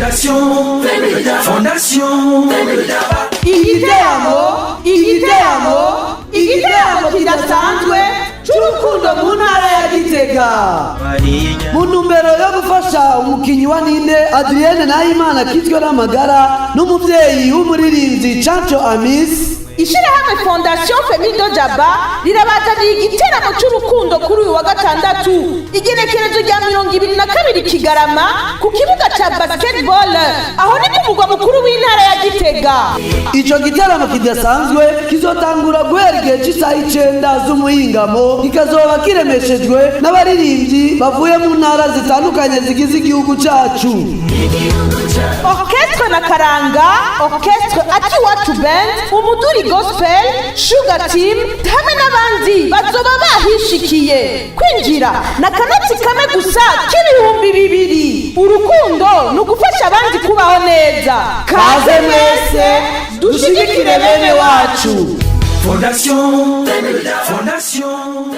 Fondation, Fondation. Igiteramo, igiteramo, igiteramo kidasanzwe cy'urukundo mu ntara ya Gitega, mu ntumbero yo gufasha umukinyi wa Ninde Adrienne Nahimana kizwe n'amagara n'umubyeyi w'umuririmbyi Canco Amis. Ishyirahamwe Fondation Femille Jaba rirabazaniye igiteramo cy'urukundo kuri uyu wa gatandatu, igenekerezo rya 22 Kigarama, ku kibuga cya basketball. Aho ni ku mugwa mukuru w'intara ya Gitega. Ico giteramo kidasanzwe kizotangura guhera igihe c'isaha 9 z'umuhingamo, kikazoba kiremeshejwe n'abaririmbyi bavuye mu ntara zitandukanye zigize igihugu cacu. Orchestre na Karanga, Orchestre Akiwacu Band, Umuduri Gospel, Sugar Team hamwe n'abandi bazoba bahishikiye. Kwinjira na kanoti kamwe gusa k'ibihumbi 2. Urukundo ni ugufasha abandi kubaho neza. Kaze mwese, dushigikire bene wacu. Fondation, Fondation.